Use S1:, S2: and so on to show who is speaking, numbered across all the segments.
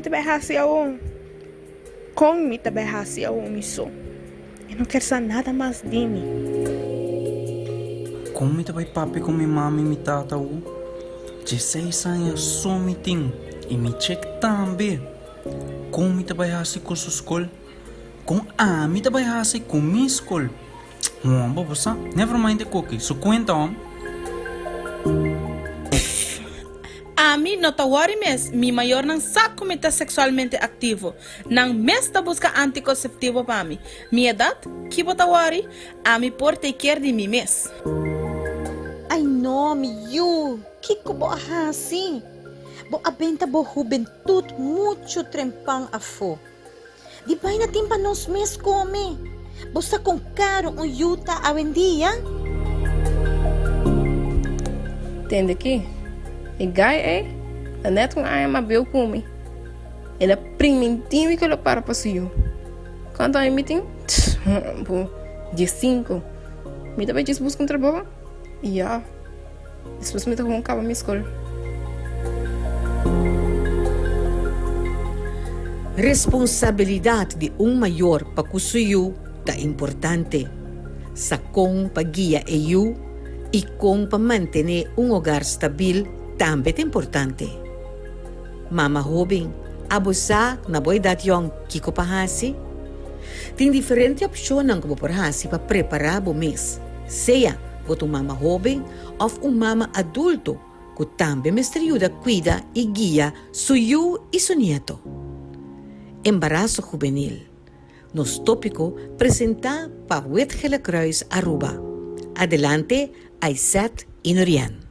S1: ta bai hasi awor? Kon mi ta bai hasi awor mi so? E no kier sa nada mas di mi.
S2: Kon mi ta bai papia ku mi mami i mi tata awor? Dieseis aña so mi tin i mi chek tambe. Kon mi ta bai hasi ku su skol? Kon ami ta bai hasi ku mi skol? Hom, bo sa? Never mind e koki, su kuenta hom.
S3: Pff, ami no ta worry mes, mi mayornan sa ku mi ta seksualmente aktivo. Nan mes ta buska antikonseptivo pa mi. Mi edat? Ki bo ta worry? Ami por take care di mi mes.
S4: Ai no, mi yu, kiko bo a hasi? Bo a benta bo hubentut muchu trempan afó. Di baina tin pa nos mes come. Bo sa con caro un yu ta awendia?
S5: Tende ki, e guy ei ta net un aña mas bieu ku mi. El a primintí mi ku el lo para pa su yu. Kuantu aña mi tin? Tss, bo, diesinku. Mi ta bai djis buska un trabou i ya. Despues mi ta kon kaba mi skol.
S6: Responsabilidat di un mayor pa ku su yu ta importante. Sa kon pa guia e yu i kon pa mantené un hogar stabil tambe ta importante. Mama hóben, abo sa na bo edat yòn kiko pa hasi? Tin diferente opshonnan ku bo por hasi pa prepará bo mes, sea Bo ta un mama hóben òf un mama adulto ku tambe mester yuda kuida i guia su yu i su nieto. Embaraso hubenil, nos tópiko presentá pa Wit Gele Kruis Aruba. Adelante Aysette i Norienne.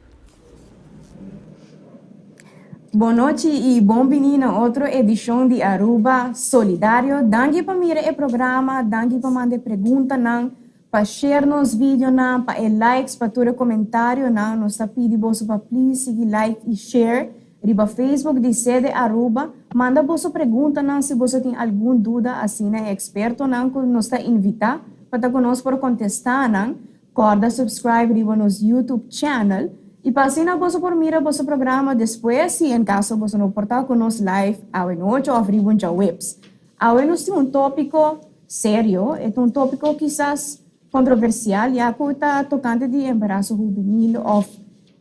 S7: Bon nochi y bon bini na otro edicion di Aruba Solidario. Danki pa mira e programa, danki pa manda e preguntanan, Pa share nos videonan, pa e likes, pa tur e comentarionan, nos ta pidi boso pa please sigui like y share riba Facebook di Sede Aruba. Manda boso preguntanan si boso tin algun duda asina e expertonan cu nos ta invita pa ta cu nos por contesta nan. Corda subscribe riba nos YouTube channel y pa asina boso por mira boso programa despues si en caso boso no por ta cu nos live awe nochi of riba un djaweps. Awe nos tin un tópiko serio, e ta un tópiko kisas kontroversial ya ku ta tokante di embaraso hubenil òf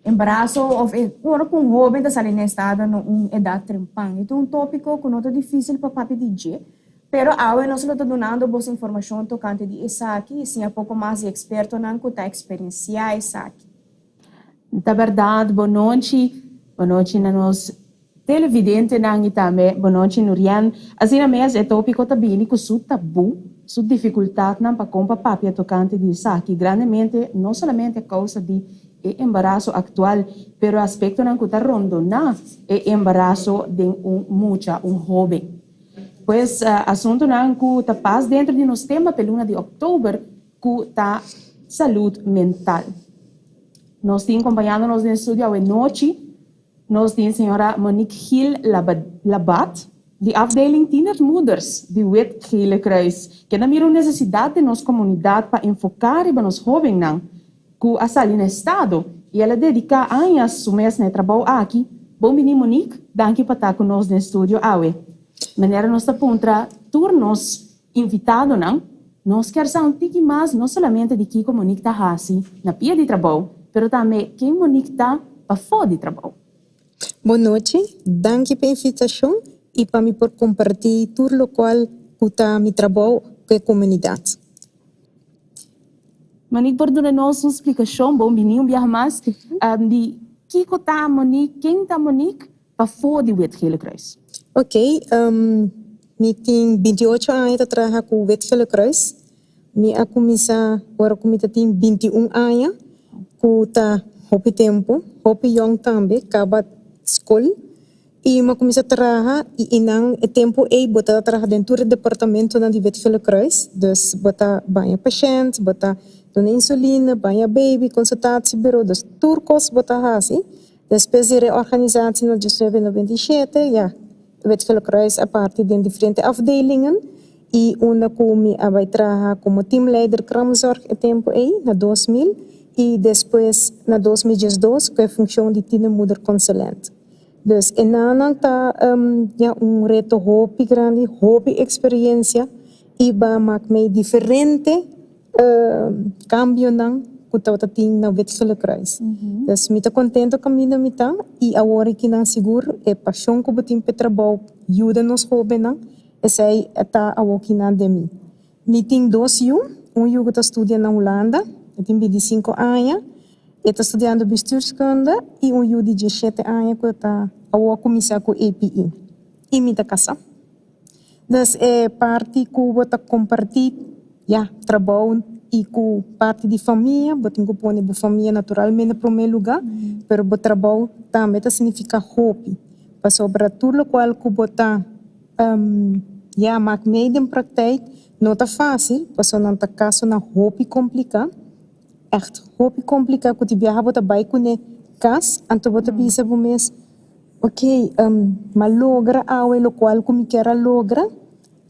S7: embaraso òf e ora ku un hóben ta sali na estado na un edat trempan. E ta un tópiko ku no ta difísil pa papia di dje, pero awe nos lo ta dunando boso informashon tokante di esaki i siña poko mas di ekspertonan ku ta eksperensiá esaki.
S8: Ta bèrdat, bonochi, bonochi na nos Televidentenan y tambe bonochi Nurian. Asina mes e topico ta bini cu su tabu, su dificultadnan pa con pa papia tocante di esaki, grandemente no solamente a causa di e embaraso actual, pero aspectonan cu ta rondona e embaraso den un mucha, un hoben. Pues asuntonan cu ta pas dentro di nos tema p'e luna di october cu ta salud mental. Nos tin compañando nos den studio awe nochi. Nos tin señora Monique Gil Labat di afdeling Tienermoeders di Wit Gele Kruis, kende a mira un nesesidat den nos komunidat pa enfoká riba nos hóbennan ku a sali na estado i el a dediká añas su mes na e trabou aki. Bon bini Monique, danki pa ta ku nos den studio awe. Manera nos ta puntra tur nos invitadonan, nos kier sa un tiki mas no solamente di kiko Monique ta hasi na pia di trabou, pero tambe ken Monique ta pafó di trabou.
S9: Bon nochi, danki pa invitashon i pa mi por kompartí tur lokual ku ta mi trabou ku e komunidat.
S8: Monique por duna nos un splikashon, bon bini un biaha mas, di kiko ta Monique, ken ta Monique Pafó di Wit Gele Kruis.
S9: Ok, mi tin 28 aña ta traha ku Wit Gele Kruis. Mi a kuminsá ora ku mi ta tin 21 aña, ku ta hopi tempu, hopi yòn tambe, kaba skol. I mi a kuminsá traha i einan e tempu ei bo ta traha den tur e departamentonan di Wit Gele Kruis. Dus bo ta baña pashènt, bo ta duna insulina, baña baby, konsultatiebureau, dus tur kos bo ta hasi. Despues di reorganisatie na 1997, ya, Wit Gele Kruis a parti den diferente afdelingen y unda cu mi a bay traha como teamleider kraamzorg e tempo ey, na 2000, y despues na 2012 cu e funcion di tienermoederconsulent. Dus e nannan ta ya un reto hopi grandi, hopi experiencia y ba mak mee diferente cambionan cu tabata tin na Wit Gele Kruis. Dus mi ta contento caminda mi ta y awor aki nan sigur e pasion cu bo tin p'e trabou yuda nos hobennan, esey ta awokinan den mi. Mi tin dos yu, un yu ku ta studia na Hulanda, e tin bintisinko aña, e ta studiando bestuurskunde, i un yu di diesshete aña ku ta awor a kuminsá ku APE. I mi ta kasá. Dus e parti ku bo ta kompartí, ya, trabou i ku parti di famia, bo tin ku pone bo famia naturalmente na promé lugá, pero bo trabou tambe ta signifiká hopi, pasobra tur lokual ku bo ta. Ya, maak mee den praktijk no ta fácil, pasobra nan ta kasonan hopi kompliká, ègt hopi kompliká ku di biaha bo ta bai kuné kas, anto bo ta bisa bo mes, ok, m'a logra awe lokual ku mi kier a logra,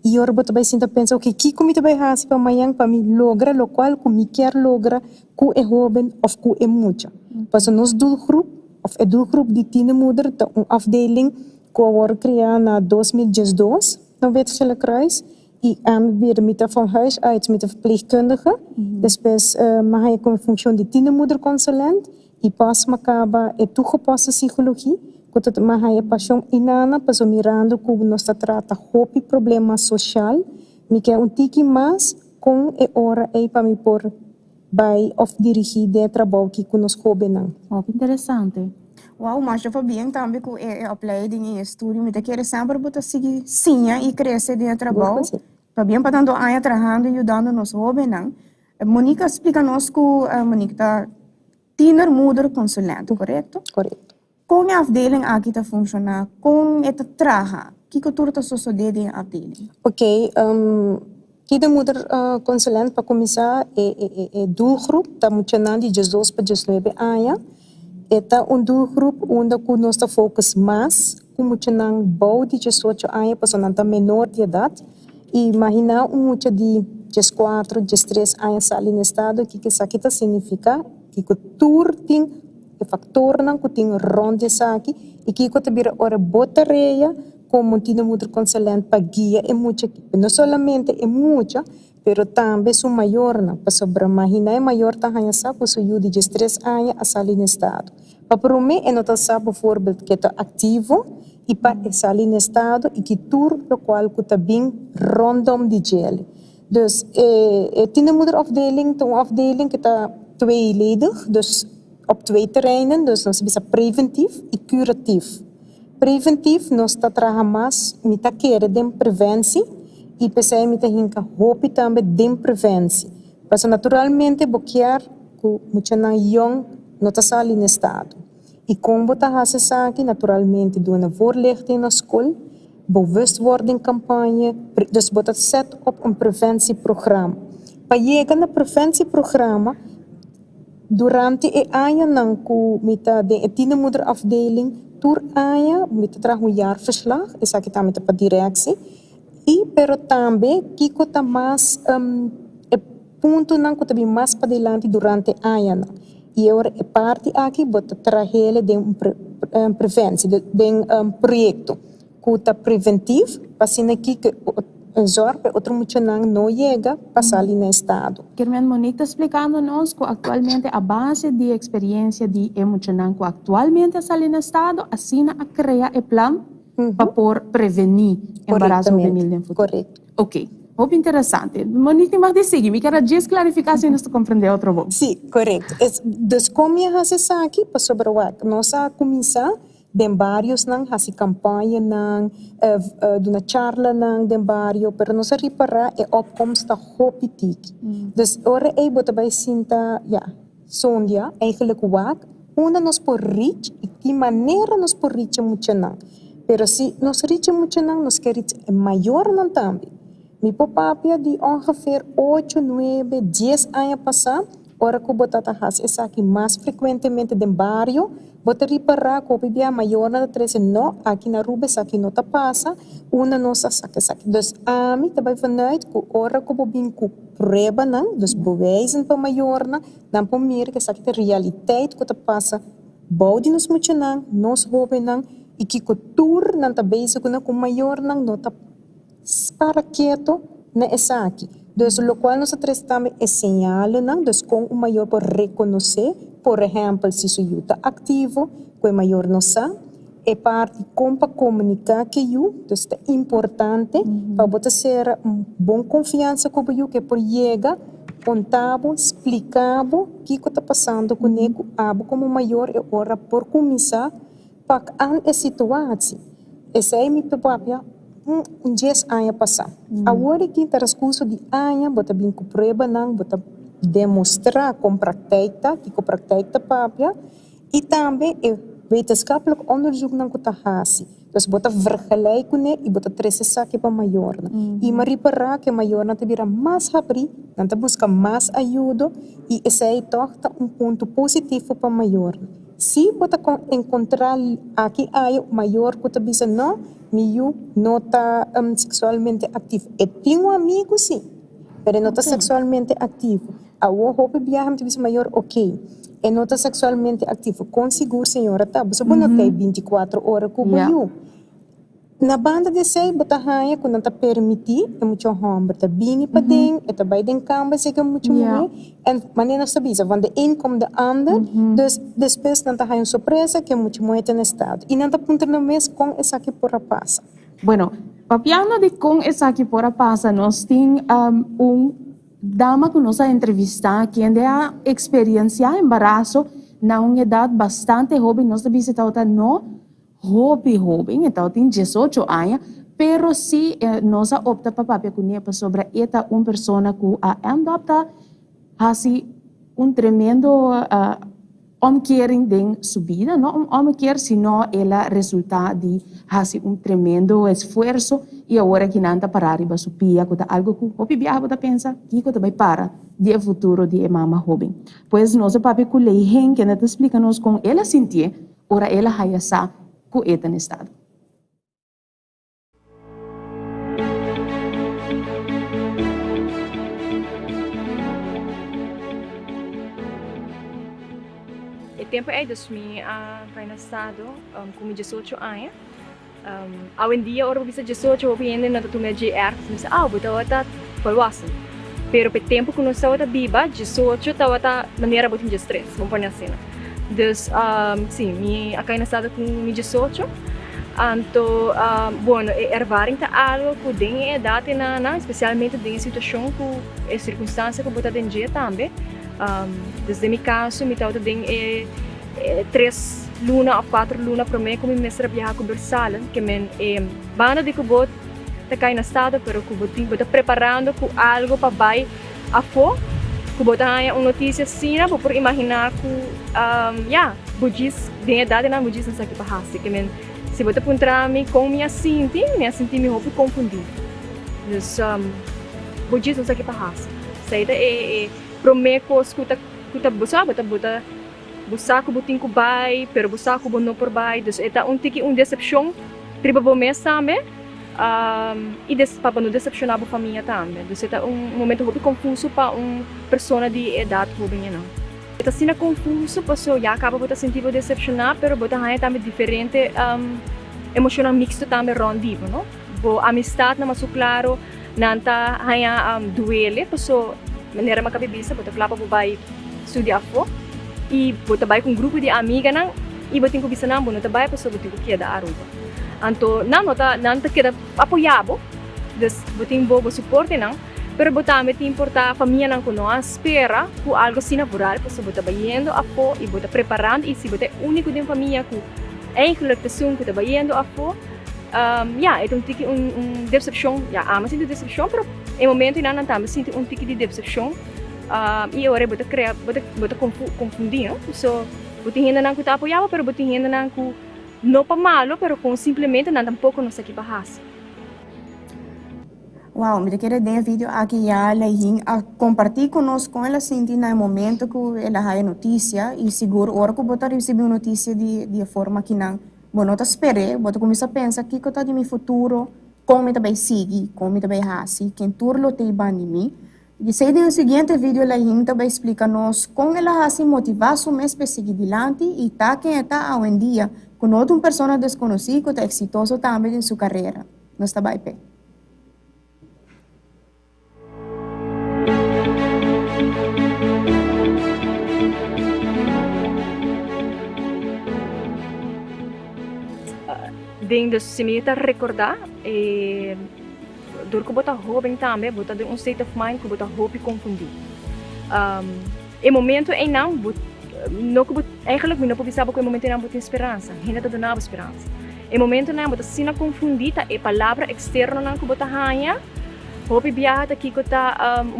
S9: i ora bo ta bai sinta pensa, ok, kiko mi ta bai hasi pa mañan pa mi logra lokual ku mi kier logra ku e hóben òf ku e mucha? Pasobra nos doelgroep òf e doelgroep di tienermoeder ta un afdeling ku a wòrdu kreá na 2012 na Wit Gele Kruis i ami bira mi ta van huis uit mi ta verpleegkundige. Despues mi a haña ku funshon di tienermoederconsulent i pas mi a kaba e toegepaste psychologie ku ta mi a haña pashon inana pasobra mirando ku nos ta trata hopi problema sosial mi ke un tiki mas kon e ora ei pa mi por Bai of dirigí den e trabou ki ku nos hóbennan.
S8: Hopi interesante.
S7: Wow, masha pabien tambe ku e opleiding i e studio. Mi ta kere semper bo ta sigui siña i krese den e trabou. Pabien pa tantu aña trahando i yudando nos hóbennan. Monique a splika nos ku Monique ta tienermoederconsulent, korekto?
S9: Korekto.
S7: Kon e afdeling aki ta funshoná? Kon e ta traha? Kiko tur ta sosodé den e afdeling?
S9: Ok, Kindermoederconsulent pa kuminsá e doelgroep ta muchanan di diesdos pa diesnuebe aña. E ta un doelgroep unda ku nos ta focus mas ku muchanan bou di diesocho aña pasobra nan ta menor di edat. Imaginá un mucha di dieskuatro, diestres aña sali na estado, kiko esaki ta signifiká? Kiko tur tin e faktornan ku tin rònt di esaki i kiko ta bira ora bo tarea komo tienermoederconsulent pa guia e mucha aki. No solamente e mucha, pero tambe su mayornan, pasobra mahina e mayor ta haña sa ku su yu di diestres aña a sali na estado. Pa promé e no ta sa bovoorbeeld ke ta aktivo i pa e sali na estado i ki tur lokual ku ta bin rondom di djele. Dus e tienermoederafdeling ta un afdeling ku ta tweeledig, dus op twee terreinen, dus nos ta bisa preventief i curatief. Preventief nos ta traha mas, mi ta kere den preventie i p'esei mi ta hinka hopi tambe den preventie. Pasobra naturalmente bo kier ku muchanan yòn no ta sali na estado. I kon bo ta hasi esaki? Naturalmente duna voorlichting na skol, bewustwording campagne, dus bo ta set op un preventieprogramma. Pa yega na preventieprogramma, durante e añanan ku mi ta den e tienermoederafdeling, tur aña mi ta traha un jaarverslag, esaki tambe ta pa directie, i pero tambe kiko ta mas e puntonan ku ta bin mas padilanti durante añanan. I e ora e parti aki bo ta trahele den un preventie, den un proyekto ku ta preventif pa asina ki ku e zòrg pa e otro muchanan no yega pa sali na estado.
S8: Kermen Monique ta splikando nos ku aktualmente a base di eksperiensia di e muchanan ku aktualmente a sali na estado asina a krea e plan pa por prevení embaraso hubenil den futuro.
S9: Korekto.
S8: Ok, hopi interesante. Monique tin mag di sigui, mi kier a djis klarifiká si nos ta komprendé otro bon.
S9: Sí, korekto. Dus kon mi a hasi esaki? Pasobra wak, nos a kuminsá den bariosnan, hasi kampañanan, duna charlanan den bario, pero nos a ripará e opkomst ta hopi tiki. Dus ora ei bo ta bai sinta, ya, Sondia, eigenlijk wak unda nos por reach y ki manera nos por reach e muchanan. Pero si nos reach e muchanan nos ke reach e mayornan tambe. Mi por papia di ongeveer ocho, nuebe, dies aña pasá, ora ku bo ta ta hasi esaki mas frekuentemente den bario, bo ta ripará ku hopi bia mayornan ta trese no, aki na Aruba esaki no ta pasa, unda nos a saka esaki. Dus ami ta bai vanuit ku ora ku bo bin ku Pruebanan, dus bewijzen pa mayornan, nan por mira ku esaki ta realiteit ku ta pasa bou di nos muchanan, nos hóbennan. I kiko tur nan ta bezig ku nan ku mayornan no ta para keto na esaki. Dus lokual nos a trese tambe e señalenan, dus kon un mayor por rekonosé, por ehèmpel si su yu ta aktivo, ku e mayor no sa, e parti kon pa komuniká ku e yu, dus ta importante pa bo ta sera un bon konfiansa ku bo yu ku e por yega konta bo, splika bo kiko ta pasando kuné ku abo komo mayor e ora por kuminsá Pak an e situatie. Esei mi ta papia un dies aña pasá. Awor aki transcurso di aña bo ta bin ku pruebanan, bo ta demostrá kon praktijk ta, kiko praktijk ta papia i tambe e wetenschappelijk onderzoeknan ku ta hasi. Dus bo ta vergelijk kuné i bo ta trese esaki pa mayornan. I mi a ripará ku e mayornan ta bira mas habrí, nan ta buska mas ayudo i esei tòg ta un punto positivo pa mayornan. Si bo ta kon enkontrá aki aya un mayor ku ta bisa no, mi yu no ta seksualmente aktivo. E tin un amigu si, pero e no ta seksualmente aktivo. Awor hopi biaha mi ta bisa mayor ok, e no ta seksualmente aktivo. Kon sigur señora ta? Pasobra bo no ta e bintikuatro ora ku bo yu. Na banda di esei bo ta haña ku nan ta permití e mucha hòmber ta bini paden, e ta bai den kamba si e ke mucha muhé. En manera nos ta bisa, van de een komt de ander. Dus despues nan ta haña un sorpresa ku e mucha muhé ta na estado. I nan ta puntra nan mes kon esaki por a pasa.
S8: Bueno, papiando di kon esaki por a pasa, nos tin un dama ku nos a entrevistá kende a eksperensiá embaraso na un edat bastante hóben. Nos ta bisa e tabata no Hopi hoben, e tabatin diesocho aña, pero si nos a opta pa papia kuné pasobra e ta un persona ku a end up ta hasi un tremendo omkering den su bida, no un omkeer sino el a resulta di hasi un tremendo esfuerso i awor aki nan ta para riba su pia ku ta algo ku hopi biaha bo ta pensa kiko ta bai para di e futuro di e mama hoben. Pues nos a papia ku Lei Heng kende ta splika nos kon el a sintié Ora el a haya sa ku e ta na estado.
S7: E tempu ei dus mi a bai na estado ku mi diesocho aña. Awendia ora bo bisa diesocho hopi hende no ta tuma e JR pasobra bisa ah bo tabata volwassen. Pero pa e tempu ku nos tabata biba diesocho tabata manera bo tin diestres, bo pone asina. Dus si mi a kai na estado ku mi diesocho anto bueno e ervaring ta algo ku den e edat enanan especialmente den e situashon ku e sirkunstansia ku bo ta den dje tambe. Dus den mi kaso mi tabata den e. Tres luna of cuatro luna prome cu mi mester a biaha cu Bersalen, ke men e banda di cu bo ta cay na stado pero cu bo tin bo ta preparando cu algo pa bay afo, cu bo ta haya un noticia asina bo por imagina cu ya bo djis den e edad nan bo djis no sa ki pa haci. Ke men si bo ta puntra mi con mi a sinti, mi a sinti mi hopi confundi. Dus bo djis no sa ki pa haci. Esey ta e prome cos cu ta cu ta bo sa bo ta bo ta. Bo sa ku bo tin ku bai, pero bo sa ku bo no por bai. Dus e ta un tiki un desepshon riba bo mes tambe i pa bo no desepshoná bo famia tambe. Dus e ta un momento hopi konfuso pa un persona di edat hoben enan. E ta asina konfuso pasobra ya kaba bo ta sinti bo desepshoná, pero bo ta haña tambe diferente emoshonnan miksto tambe rònt di bo, no. Bo amistatnan mas ku klaro nan ta haña duele pasobra manera mi a kaba di bisa bo ta kla pa bo bai studia afó i bo ta bai ku un grupo di amiganan i bo tin ku bisa nan bo no ta bai pasobra bo tin ku keda Aruba. Anto nan no ta nan ta keda apoyá bo, dus bo tin bo bo suportenan, pero bo tambe tin por ta famianan ku no a spera ku algo asina vooral pasobra bo ta bayendo afó i bo ta preparando i si bo ta e úniko den famia ku eigenlijk ta esun ku ta bayendo afó, ya e ta un tiki un un decepcion, ya ami a sinti decepcion pero e momento einan nan tambe sinti un tiki di decepcion. I ora bo ta krea, bo ta bo ta konfundí, no? So, bo tin hendenan ku ta apoyá bo, pero bo tin hendenan ku no pa malo, pero kon simplemente nan tampoko no sa ki pa hasi.
S10: Wow, mi ta kere den e video aki ya Laihin a kompartí ku nos kon el a sinti na e momento ku el a haya notisia i sigur ora ku bo ta risibí un notisia di di e forma akinan bo no ta sper'é, bo ta kuminsá pensa kiko ta di mi futuro, kon mi ta bai sigui, kon mi ta bai hasi, ken tur lo t'ei banda di mi. P'esei den e siguiente video Lahin ta bai splika nos kon el a hasi motivá su mes p'e sigui dilanti i ta ken e ta awendia. ku no ta un persona deskonosí ku ta eksitoso tambe den su karera. Nos ta bai p'e.
S11: Den dus si mi ta recorda e dor cu bo ta hoben tambe bo ta den un state of mind cu bo ta hopi confundi. E momento eynan bo no cu bo eigenlijk mi no por bisa bo cu e momento eynan bo tin speransa, hende ta duna bo speransa. E momentonan bo ta asina konfundí ta e palabra eksternonan ku bo ta haña. Hopi biaha ta kiko ta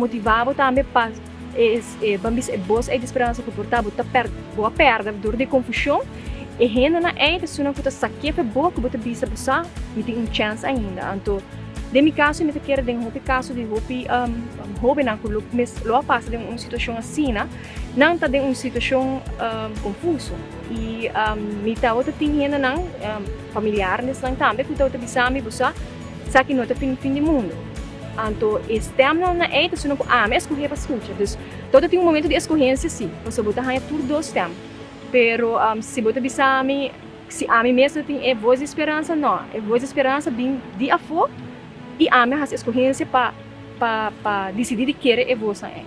S11: motivá bo tambe pa e ban bisa e bos ei di speransa ku por ta bo ta pèr bo a pèrdè dor di e konfushon. E hendenan ei ta esunnan ku ta sake'e fe bo ku bo ta bisa bo sa mi tin un chèns ainda. Anto den mi kaso mi ta kere den hopi kaso di hopi hóbennan ku lo mes lo a pasa den un situashon asina nan ta den un situashon konfuso. I mi tabata tin hendenan, familiaresnan tambe, ku tabata bisa mi, Bo sa, esaki no ta fin fin di mundu. Anto e stèmnan na ei ta suna ku ami a skohé pa skucha. Dus, tabata tin un momento di eskohensia sí, pasobra bo ta haña tur dos stèm. Pero si bo ta bisa mi si ami mes no tin e vos di speransa, nò. E vos di speransa bin di afó i ami a hasi eskohensia pa pa pa disidí di kere e vosnan ei.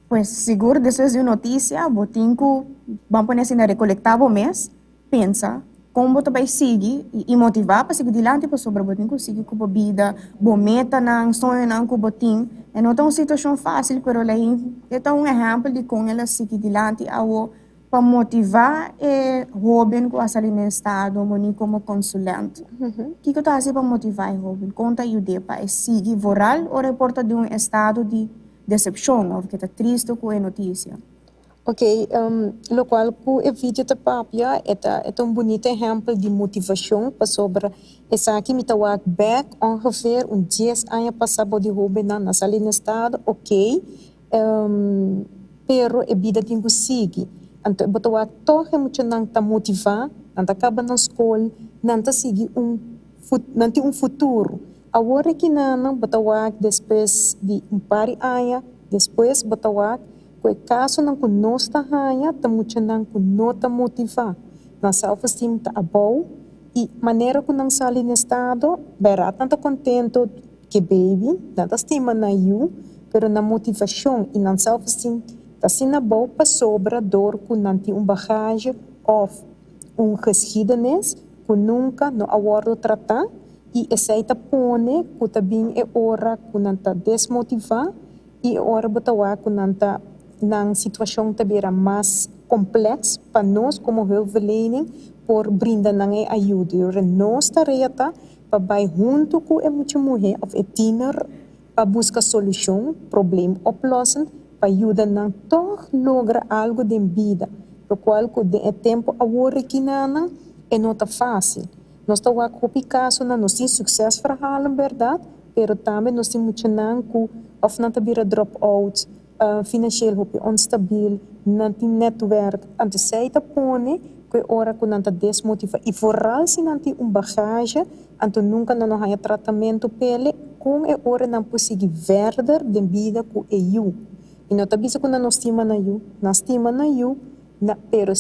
S10: Pues sigur despues di un noticia bo tin cu ban pone asina recolecta bo mes, pensa con bo ta bay sigui y motiva pa sigui dilanti pasobra bo tin cu sigui cu bo bida, bo metanan, soñonan cu bo tin. E no ta un situacion facil pero Lain e ta un ehempel di con el a sigui dilanti awo pa motiva e hoben cu a sali na estado Monique como consulent. Kico ta haci pa motiva e hoben? Con ta yud'e pa e sigui vooral ora e por ta den un estado di decepcion of ke ta tristo ku e notisia.
S9: Ok, lokual ku e video ta papia e ta e ta un bunita ehèmpel di motivashon pasobra esaki mi ta wak bèk ongeveer un dies aña pasá bo di hóbennan a sali na estado ok pero e bida tin ku sigui anto bo ta wak tòg e muchanan ta motivá nan ta kaba nan skol nan ta sigui un nan tin un futuro. Awor e kinanan bo ta wak despues di un par di aña despues bo ta wak ku e kasonan ku nos ta haña ta muchanan ku no ta motivá, nan self-esteem ta abou i manera ku nan sali na estado bèrdat nan ta kontento ku e baby, nan ta stima nan yu pero nan motivashon i nan self-esteem ta asina abou pasobra dor ku nan tin un bagahe òf un geschiedenis ku nunka no a wòrdu tratá. I esei ta pone ku ta bin e ora ku nan ta desmotivá i e ora bo ta wak ku nan ta nan situashon ta bira mas kompleks pa nos komo hulpverlening por brinda nan e ayudo. I ora nos tarea ta pa bai huntu ku e mucha muhé òf e tiner pa buska solushon, probleemoplossend, pa yuda nan tòg logra algu den bida, lokual ku den e tempu awor rekinanan e no ta fásil. Nos ta wak hopi kasonan, nos tin suksesverhalen bèrdat, pero tambe nos tin muchanan ku òf nan ta bira drop out, finansieel hopi onstabil, nan tin nètwèrk. Anto esei ta pone ku e ora ku nan ta desmotivá i vooral si nan tin un bagahe, anto nunka nan no haña tratamentu p'ele, kon e ora nan por sigui vèrder den bida ku e yu. I no ta bisa ku nan no stima nan yu, nan stima nan yu, Na pero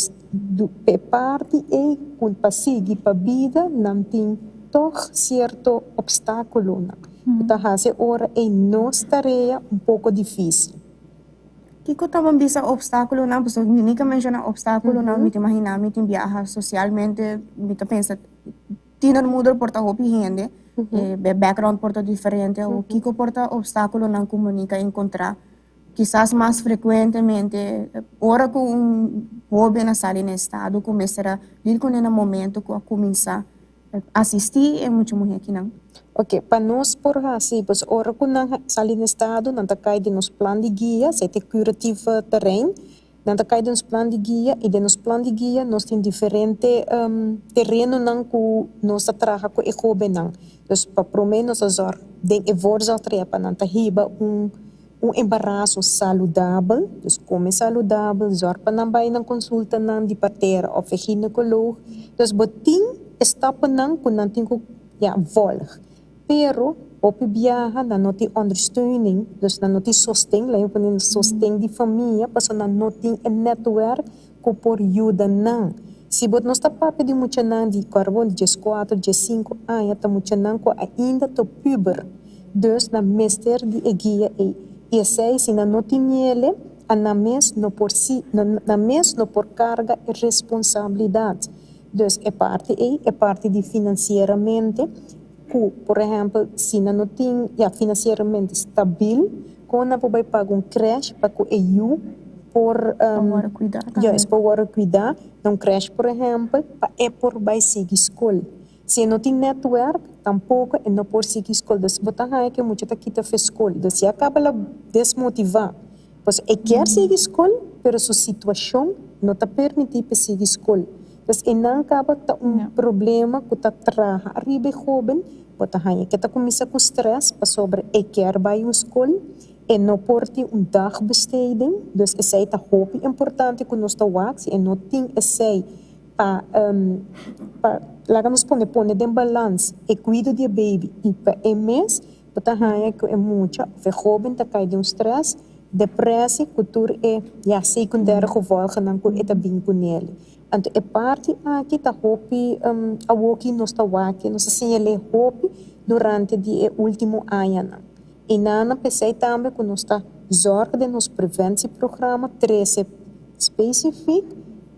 S9: p'e parti ei ku pa sigui pa bida nan tin tòg sierto opstákulonan ku ta hasi e ora ei nos tarea un poko difísil.
S10: Kiko ta bon bisa opstákulonan? Pasobra mi nika menshoná opstákulonan, mi ta imaginá mi tin biaha sosialmente, mi ta pensa tienermoeder por ta hopi hende, e background por ta diferente, kiko por ta opstákulonan ku Monica a enkontrá Kisas mas frekuentemente ora ku un hóben a sali na estado ku mester a dil kuné na momento ku a kuminsá asistí e mucha muhé akinan.
S9: Oke, pa nos por hasi, pues ora ku nan sali na estado nan ta kai den nos plan di guia, esei ta e curatieve terrein, Nan ta kai den nos plan di guia i den nos plan di guia nos tin diferente terenonan ku nos ta traha ku e hóbennan. Dus pa promé nos ta zòrg den e voorzorgtraject pa nan ta hiba un un embaraso saludabel, dus kome saludabel, zòrg pa nan bai nan konsultanan di partera òf e ginekoloog. Dus bo tin e stappennan ku nan tin ku ya vòlg. Pero, hopi biaha nan no tin ondersteuning, dus nan no tin sosten, laat mi pone sosten di famia, pasobra nan no tin e netwerk ku por yuda nan. Si bo nos ta papia di muchanan di karbon di 14, 15 aña, ta muchanan ku ainda ta puber. Dus nan mester di e guia ei. I esei si nan no tin niele, a nan mes no por si, nan mes no por karga e responsabilidat. Dus e parti ei, e parti di finansieramente, ku por ehèmpel si nan no tin, ya, finansieramente stabil, kon nan por bai paga un krèsh pa ku e yu por, juist, por wòrdu kuidá na un krèsh por ehèmpel, pa e por bai sigui skol. Si e no tin netwerk, tampoko e no por sigui skol. Dus bo ta haña ku e mucha ta kita fe skol. Dus ya kaba la desmotivá. Pasobra e kier sigui skol, pero su situashon no ta permití p'e sigui skol. Dus einan kaba ta un problema ku ta traha ariba e hóben. Bo ta haña ke ta kuminsá ku strès pasobra e kier bai un skol, e no por tin un dagbesteding. Dus esei ta hopi importante ku nos ta wak. Si e no tin esei pa pa laga nos pone pone den balans e kuido di e baby i pa e mes, bo ta haña ku e mucha òf e hóben ta kai den un strès, depresi ku tur e ya secundaire gevolgennan ku e ta bin kunel. Anto e parti aki ta hopi awoki nos ta wak, nos a señal'é hopi durante di e último añanan. I nan a p'esei tambe ku nos ta zòrg den nos preventieprogramma trese spesifik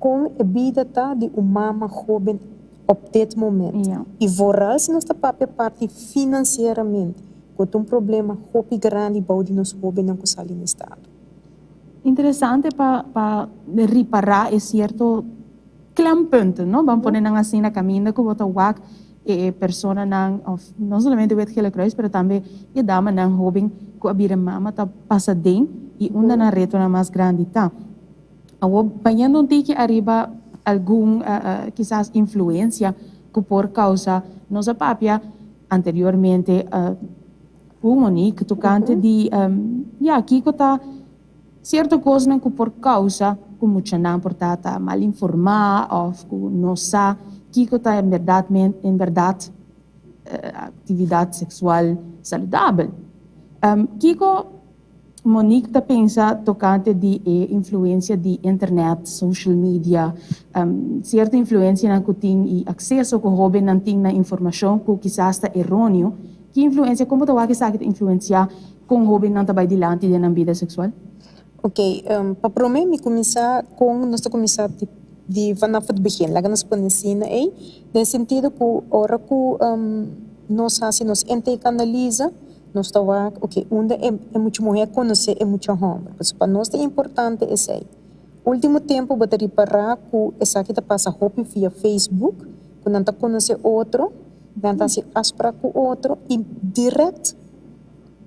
S9: kon e bida ta di un mama hóben op dit moment. I vooral si nos ta papia parti finansieramente, ku ta un problema hopi grandi bou di nos hóbennan ku sali na estado.
S8: Interesante pa pa ripará e sierto klempunten, no? Ban pone nan asina kaminda ku bo ta wak e personanan òf no solamente Wit Gele Kruis pero tambe e damanan hóben ku a bira mama ta pasa den i unda nan retonan mas grandi ta. Awor bayendo un tiki ariba algun kisas influensia ku por kousa, nos a papia anteriormente ku Monique tokante di ya kiko ta sierto kosnan ku por kousa ku muchanan por ta ta mal informá òf ku no sa kiko ta en bèrdat en bèrdat aktividat seksual saludabel. Kiko Monique ta pensa tokante di e influensia di internet, social media, sierto influensianan ku tin i akseso ku hóbennan tin na informashon ku kisas ta eróneo. Ki influensia, kon bo ta wak esaki ta influensiá kon hóbennan ta bai dilanti den nan bida seksual?
S9: Oké, pa promé mi kuminsá kon nos ta kuminsá di di vanaf het begin, laga nos pone asina ei, den sentido ku ora ku nos hasi nos intake analyse, Nos ta wak, oke, unda e e mucha muhé konosé e mucha hòmber. Pasobra pa nos ta importante esei. Último tempu bo ta ripará ku esaki ta pasa hopi via Facebook, ku nan ta konosé otro, nan ta hasi afsprak ku otro i dirèkt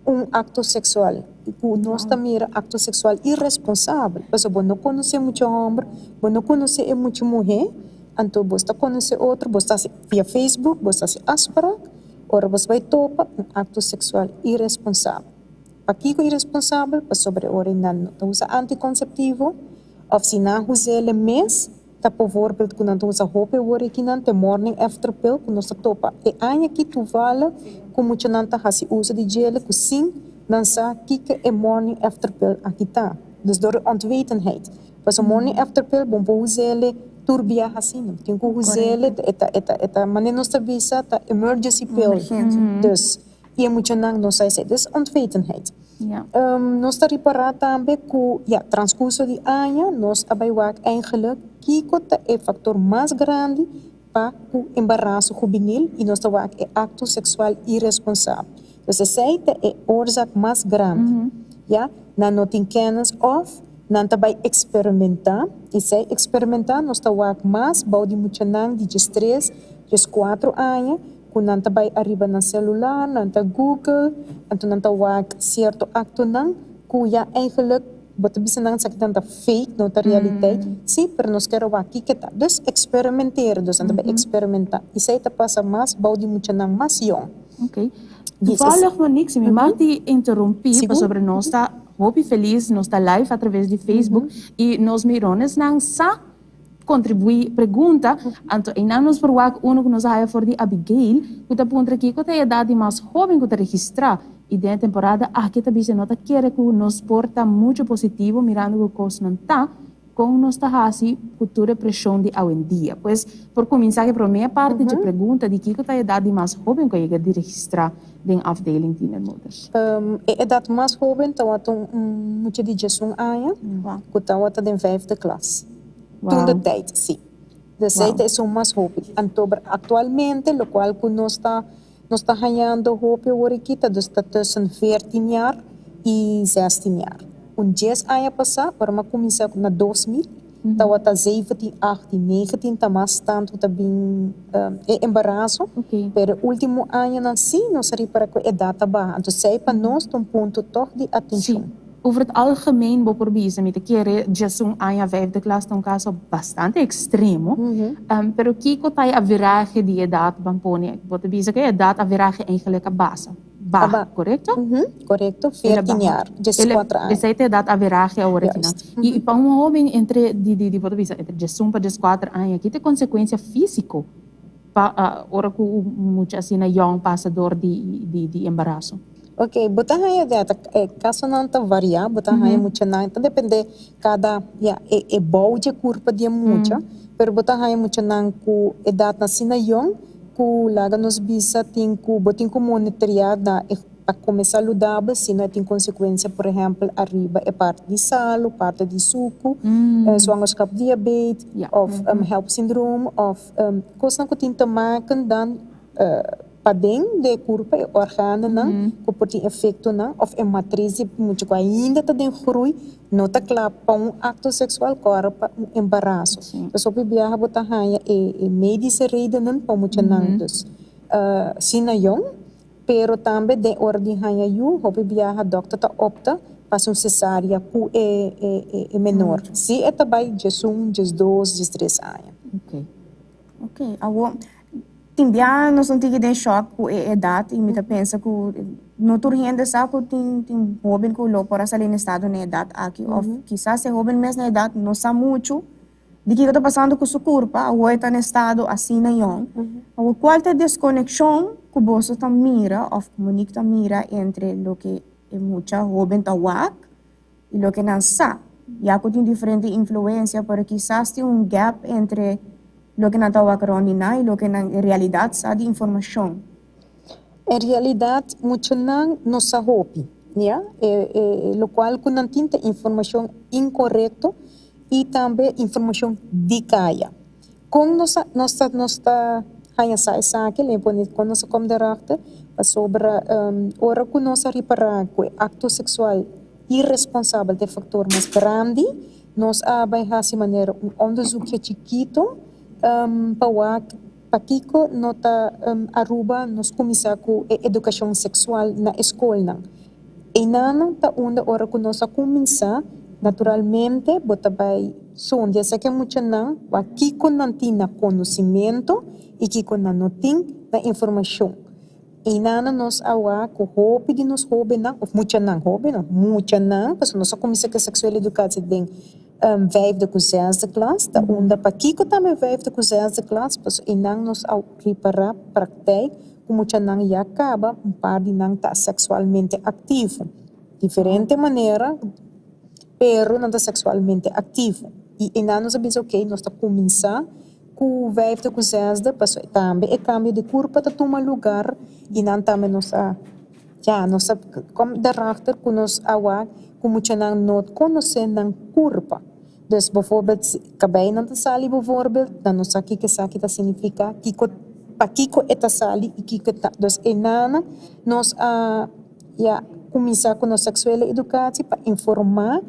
S9: un akto seksual. Ku nos ta mira akto seksual iresponsabel, pasobra bo no konosé mucha hòmber, bo no konosé e mucha muhé, anto bo ta konosé otro, bo ta hasi via Facebook, bo ta hasi afsprak. Ora bos bai topa un akto seksual iresponsabel. Pakiko iresponsabel? Pasobra e ora ei nan no ta usa antikonseptivo òf si nan huz'el mes ta povoorbeeld ku nan ta usa hopi awor aki nan te morning after pill ku nos ta topa e aña aki toevallig ku muchanan ta hasi uso di djele ku sin nan sa kiko e morning after pill aki ta. Dus door onwetendheid. Pasobra morning after pill bon por huz'el tur biaha asina. Bo tin ku huz'el, e ta e ta e ta manera nos ta bisa ta emergency pill. Dus i e muchanan no sa esei. Dus onwetendheid. Nos ta ripará tambe ku ya transkurso di aña nos a bai wak eigenlijk kiko ta e faktor mas grandi pa ku embaraso hubenil i nos ta wak e akto seksual iresponsabel. Dus esei ta e oorzaak mas grandi. Ya, nan no tin kennis òf nan ta bai eksperimentá. I esei eksperimentá nos ta wak mas bou di muchanan di 13, 14 aña ku nan ta bai ariba nan selular, nan ta google, anto nan ta wak sierto aktonan ku ya eigenlijk Bo ta bisa nan esaki nan ta fake, no ta realiteit. Sí, pero nos kere wak kiko ta. Dus eksperimentera, dus nan ta bai eksperimenta. Esei ta pasa mas bou di muchanan mas yong.
S8: Ok. Toevallig Monique, si mi mag di interrumpí, pasobra nos ta hopi felis, nos ta live atraves di Facebook i nos mironesnan sa kontribuí pregunta, anto einan nos por wak unu ku nos a haya for di Abigail, ku ta puntra kiko ta e edat di mas hóben ku ta registrá, i den e temporada aki ta bisa no ta kere ku nos por ta muchu positivo mirando ku kosnan ta. Kon nos ta hasi ku tur e preshon di awendia? Pues, por kuminsá ku e promé parti dje pregunta di kiko ta e edat di mas hóben ku a yega di registrá den afdeling tienermoeders.
S9: E edat mas hóben tabata un mucha di diesun aña ku tabata den vijfde klas. Toen de tijd, sí. Dus ei ta esun mas hóben. Anto, aktualmente lokual ku nos ta Nos ta hañando hopi awor aki ta dus ta tussen veertien jaar y zestien jaar. Un dies aña pasá, ora mi a kuminsá na 2000, tawata zeventien, achttien, negentien ta mas tantu ta bin e embaraso, pero e último añanan sí nos a ripará ku e edat ta baha. Anto esei pa nos ta un punto tòg di atenshon.
S8: Over het algemeen bo por bisa, mi ta kere djesun aña vijfde klas ta un kaso bastante ekstremo, pero kiko ta e averahe di edat ban pone? Bo ta bisa ku e edat averahe eigenlijk a basa, baha, korekto?
S9: Korekto, veertien jaar, dieskuater aña.
S8: Esei ta e edat averahe awor aki nan. I pa un hoben entre di di bo ta bisa entre djesun pa dieskuater aña, ki ta e konsekuensia físiko pa ora ku un mucha asina yòn pasa dor di di embaraso?
S9: Ok, bo ta haña de ata e kasonan ta varia, bo ta haña muchanan, ta depende kada ya e e bou dje kurpa di e mucha, pero bo ta haña muchanan ku edatnan asina yòn ku laga nos bisa tin ku bo tin ku monitoreá na e pa kome saludabel si no e tin konsekuensia por ehèmpel ariba e parti di salu, parti di suku, zwangerschap diabeet òf help syndroom òf kosnan ku tin te maken dan Paden di e kurpa e organonan ku por tin efektonan òf e matris di mucha ku ainda ta den grui no ta kla pa un akto seksual kòrda pa un embaraso. Pues hopi biaha bo ta haña e medische redenen pa muchanan dus asina yòn, pero tambe den ora di haña yu hopi biaha dòkter ta opta pa hasi un sesaria ku e menor si e ta bai diesun, diesdos, diestres aña.
S10: Ok, awor tin bia nos un tiki den shock ku e edat i mi ta pensa ku no tur hende sa ku tin tin hoben ku lo por a sali na estado na e edat aki òf kisas e hoben mes na edat no sa muchu di kiko ta pasando ku su kurpa awor e ta na estado asina yòn. Awor kual ta e deskonekshon ku boso ta mira òf ku Monique ta mira entre loke e mucha hoben ta wak i loke nan sa, ya ku tin diferente influensia, pero kisas tin un gap entre loke nan ta wak rònt di nan i loke nan en realidat sa di informashon.
S9: En realidat muchanan no sa hopi, ya, e lokual ku nan tin ta informashon inkorekto i tambe informashon di kaya. Kon nos a nos ta nos ta haña sa esaki? Lei pone kon nos a kom derachter? Pasobra ora ku nos a ripará ku e akto seksual iresponsabel ta e faktor mas grandi, nos a bai hasi manera un onderzoekje chikito pa wak pakiko no ta Aruba nos kuminsá ku e edukashon seksual na e skolnan. Einan ta unda ora ku nos a kuminsá, naturalmente bo ta bai sondia esaki e muchanan wak kiko nan tin na konosimentu i kiko nan no tin na informashon. Einan nos a wak ku hopi di nos hóbennan òf muchanan, hóbennan, muchanan, pasobra nos a kuminsá ku e seksuele edukashon den vijfde ku zesde klas, ta unda pakiko tambe vijfde ku zesde klas, pasobra einan nos a ripará praktijk ku muchanan ya kaba un par di nan ta seksualmente aktivo. Diferente manera, pero nan ta seksualmente aktivo. I einan nos a bisa oke, nos ta kuminsá ku vijfde ku zesde pasobra tambe e kambio di kurpa ta tuma lugar i nan tambe nos a ya nos a kom derachter ku nos a wak ku muchanan no konosé nan kurpa. Dus bijvoorbeeld si kabeinan ta sali bijvoorbeeld, nan no sa kiko esaki ta significa, kiko, pakiko e ta sali y kiko e ta. Dus enanan nos a ya cuminsa cu nos seksuele educatie pa informa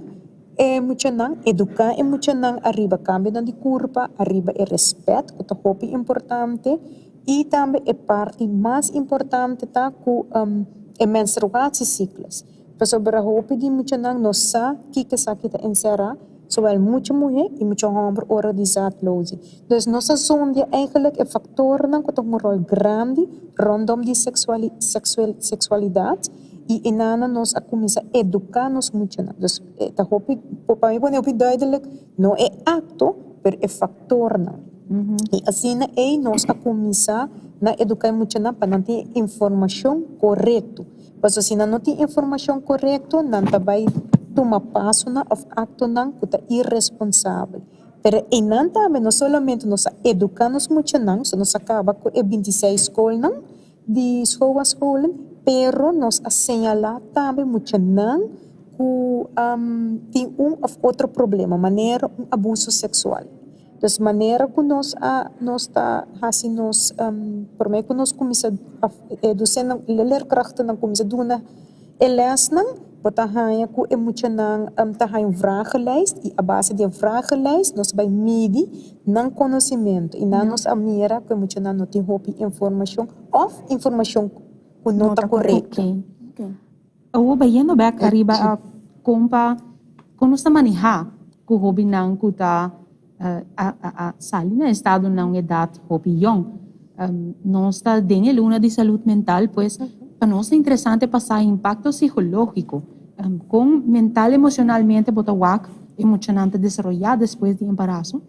S9: e muchanan, educa e muchanan ariba cambionan di curpa, ariba e respet cu ta hopi importante y tambe e parti mas importante ta cu e menstruatiecyclus. Pasobra hopi di muchanan no sa kiko esaki ta enserá, zowel mucha muhé i mucha hòmber ora di zaadloze. Dus nos a zondia eigenlijk e faktornan ku ta hunga un ròl grandi rondom di seksualidat i enanan nos a kuminsá eduká nos muchanan. Dus e ta hopi, pa mi pone hopi duidelijk, no e akto, pero e faktornan. I asina ei nos a kuminsá na eduká e muchanan pa nan tin e informashon korekto. Pasobra si nan no tin informashon korekto, nan ta bai tuma pasonan òf aktonan ku ta iresponsabel. Pero einan tambe no solamente nos a eduká nos muchanan, so nos a kaba ku e bintiseis skolnan di Schowascholen, pero nos a señalá tambe muchanan ku tin un òf otro problema, manera un abuso seksual. Dus manera ku nos a nos ta hasi nos promé ku nos kuminsá e dosentenan e leerkrachtennan kuminsá duna e lèsnan bo ta haña ku e muchanan ta haña un vragenlijst i a base di e vragenlijst nos bai midi nan konosimentu i nan nos a mira ku e muchanan no tin hopi informashon òf informashon ku no ta korekto.
S8: Awor bayendo bek ariba kon pa kon nos ta manehá ku hóbennan ku ta a sali na estado na un edat hopi yòn. Nos ta den e luna di salud mental, pues pa nos ta interesante pa sa impakto sikológiko, kon mental emoshonalmente bo ta wak e muchanan ta desaroyá despues di embaraso.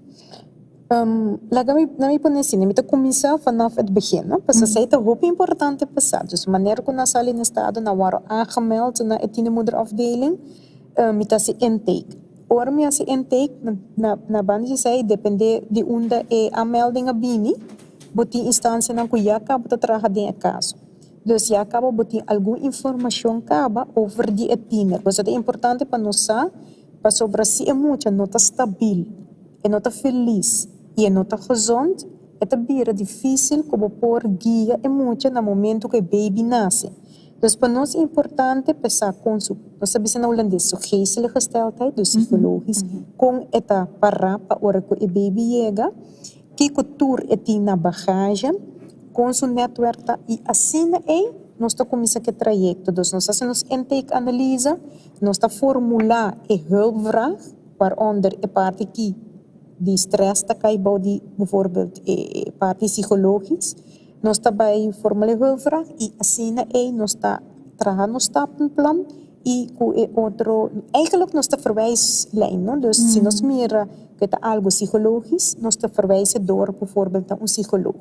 S9: Laga mi na mi pone asina, mi ta kuminsá vanaf het begin, no? Pasobra esei ta hopi importante pa sa. Dus manera ku nan sali na estado, nan wòrdu aangemeld na e tienermoederafdeling, mi ta hasi intake. Ora mi hasi intake, na na banda di esei, depende di unda e aanmelding a bini, bo tin instansianan ku ya kaba ta traha den e kaso. Dus ya kaba bo tin algun informashon kaba over di e tiener. Por eso ta importante pa nos sa, pasobra si e mucha no ta stabil, e no ta felis i e no ta gezond, e ta bira difísil ku bo por guia e mucha na momentu ku e baby nase. Dus pa nos importante p'e sa kon su, nos ta bisa na hulandes, su geestelijke gesteldheid, dus psikologisch, kon e ta pará pa ora ku e baby yega, kiko tur e tin na bagage, kon su netwerk ta i asina ei nos ta kuminsá ku e trayekto. Dus nos ta hasi nos intake analyse, nos ta formulá e hulpvraag, Waaronder e parti ki di stress ta kai bou di bijvoorbeeld e parti psicologisch. Nos ta bai formula e hulpvraag y asina ey nos ta traha nos stappenplan y cu e otro, eigenlijk nos ta verwijslijn no, dus si nos mira cu e ta algo psicologisch nos ta verwijs e door bijvoorbeeld na un psicoloog.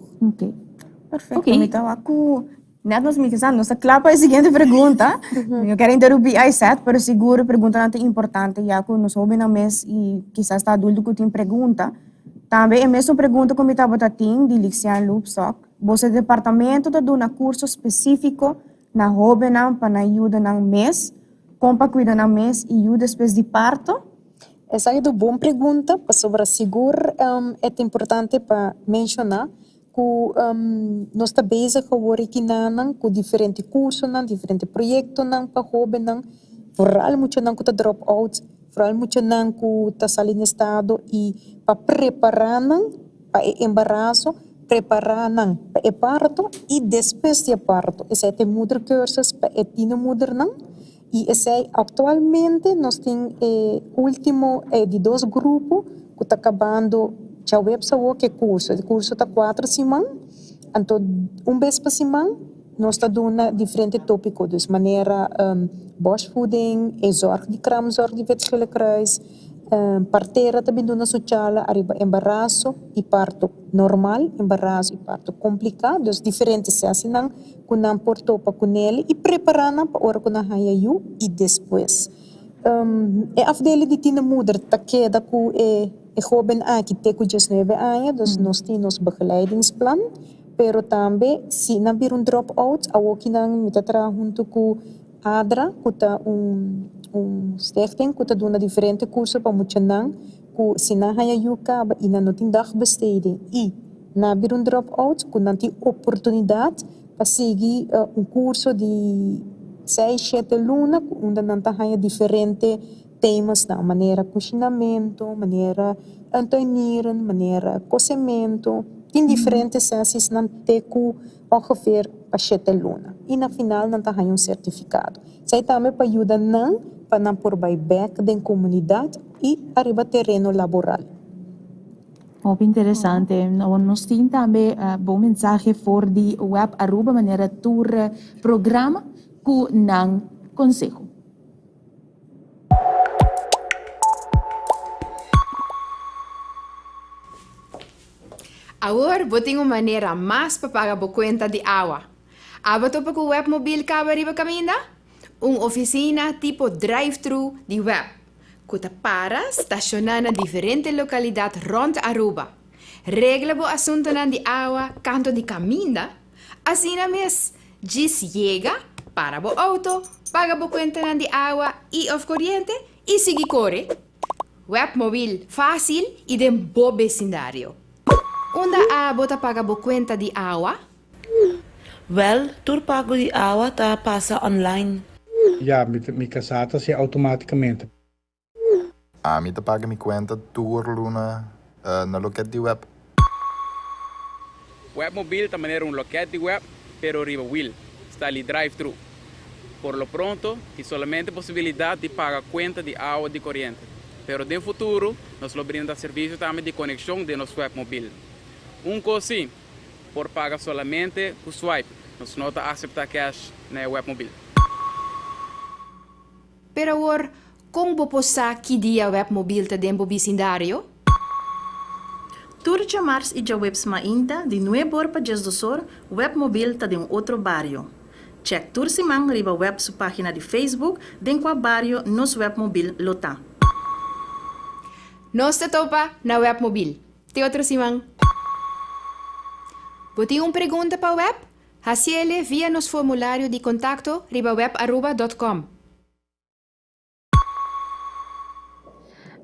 S10: Perfecto, mi ta wak cu Net nos mi kisa nos ta kla pa e siguiente pregunta. Mi no kier interrumpí Ayseth, pero sigur e preguntanan ta importante ya ku nos hóbennan mes i kisas ta adulto ku tin pregunta. Tambe e mesun pregunta ku mi tabata tin di Lixian Loopstok, boso departamento ta duna kurso spesífiko na hóbennan pa nan yuda nan mes kon pa kuida nan mes i yu despues di parto?
S9: Esaki ta un bon pregunta pasobra sigur e ta importante pa menshoná Ku nos ta bezig awor e kinanan ku diferente kursonan, diferente proyektonan pa hóbennan, vooral muchanan ku ta drop out, vooral muchanan ku ta sali na estado i pa prepará nan pa e embaraso, prepará nan pa e parto i despues di e parto. Esei ta e moedercursus pa e tienermoedernan i esei aktualmente nos tin e ultimo, e di dos grupo ku ta kabando djaweps awor ku e kurso. E kurso ta kuater siman, anto un bes pa siman nos ta duna diferente topiko, dus manera borstvoeding, e zorg di kraamzorg di Wit Gele Kruis, partera ta bin duna su charla ariba embaraso i parto normal, embaraso i parto kompliká, dus diferente sesinan ku nan por topa ku nel i prepará nan pa ora ku nan haña yu i despues. E afdeling di tienermoeder ta keda ku e e hóben aki te ku diesnuebe aña, dus nos tin nos begeleidingsplan, pero tambe si nan bira un drop out, awoki nan mi ta traha huntu ku ADRA ku ta un un stichting ku ta duna diferente kurso pa muchanan ku si nan haña yu kaba i nan no tin dagbesteding i nan a bira un drop out ku nan tin oportunidat pa sigui un kurso di seis, shete luna ku unda nan ta haña diferente temasnan manera kushinamentu, manera tuinieren, manera kosementu, tin diferente sesisnan te ku ongeveer pa shete luna i na final nan ta haña un sertifikado. Esei tambe pa yuda nan pa nan por bai bèk den komunidat i ariba tereno laboral.
S8: Hopi interesante. Nos tin tambe bo mensahe for di Web Aruba manera tur programa ku nan konseho.
S12: Awor bo tin un manera mas pa paga bo kuenta di awa. Abo topa ku webmobil kaba riba kaminda? Un ofisina tipo drive-thru di web, ku ta para stashoná na diferente lokalidat rònt Aruba. Regla bo asuntunan di awa kantu di kaminda, asina mes djis yega, para bo outo, paga bo kuentanan di awa i òf koriente i sigui kore. Web mobil fásil i den bo besindario. Unda abo ta paga bo kuenta di awa?
S13: Wèl, tur pago di awa ta pasa online.
S14: Ya, mi mi kasá ta hasié outomátikamente.
S15: Ami ta paga mi kuenta tur luna na loket di web.
S16: Webmobil ta manera un loket di web pero riba wiel, style di drive-thru. Por lo pronto tin solamente posibilidat di paga kuenta di awa di koriente, pero den futuro nos lo brinda servisio tambe di konekshon den nos webmobil. Un kos si, por paga solamente ku swipe, nos no ta aseptá cash na e webmobil.
S12: Pero awor, kon bo por sa ki dia webmobil ta den bo bisindario?
S3: Tur djamars i djaweps mainta di nueb'or pa djesdos'or Webmobil ta den un otro bario. Chèk tur siman riba web su página di Facebook den kua bario nos Webmobil lo ta.
S12: Nos ta topa na Webmobil. Te otro siman! Bo tin un pregunta pa web? Hasiele via nos formulario di kontakto riba webaruba dòt kòm.